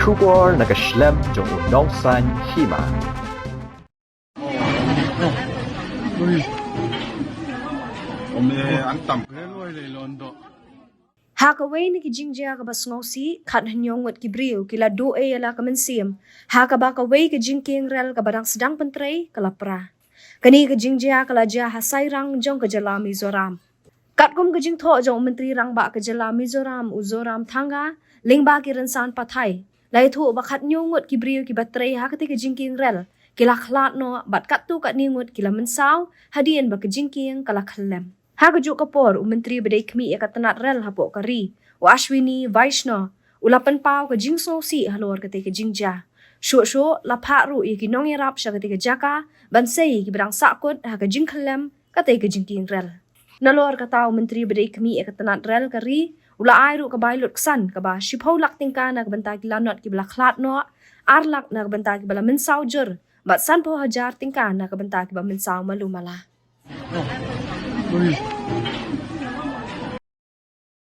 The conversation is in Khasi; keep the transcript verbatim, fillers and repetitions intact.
Khubor na ka shlem jong u nongsan hima. Ha kawei na ki jingjia kaba sngewsih, khathynñiew ngut ki briew ki la duh ïa la ka mynsiem ha kaba kawei ka jingkieng rel kaba dang sdang pyntrei ka la pra. Kane ka jingjia ka la jia ha Sairang jong ka jylla Mizoram. Katkum ka jingthoh jong u Myntri Rangbah ka jylla Mizoram u Zoram Thanga lyngba ki rynsan pathai, la ïathuh ba khathynñiew ngut ki briew kiba trei ha katei ka jingkieng rel ki la khlad noh bad katto katne ngut ki la mynsaw hadien ba ka jingkieng ka la khyllem. Ha kajuh ka por, u Myntri ba dei khmih ïa ka tnat rel hapoh ka ri, u Ashwini Vaishnaw, u la pynpaw ka jingsngewsih halor katei ka jingjia. Shuh shuh la phah ruh ïa ki nongïarap sha katei ka jaka ban sei ïa kiba dang sahkut ha ka jingkhyllem katei ka jingkieng rel. Nalor kata, u Myntri ba dei khmih ïa ka tnat rel ka ri u la ai ruh ka bai lutksan kaba shiphew lak tyngka na ka bynta ki lanot kiba la khlad noh, ar lak na ka bynta kiba la mynsaw jur bad sanphew hajar tyngka na ka bynta kiba mynsaw malu mala.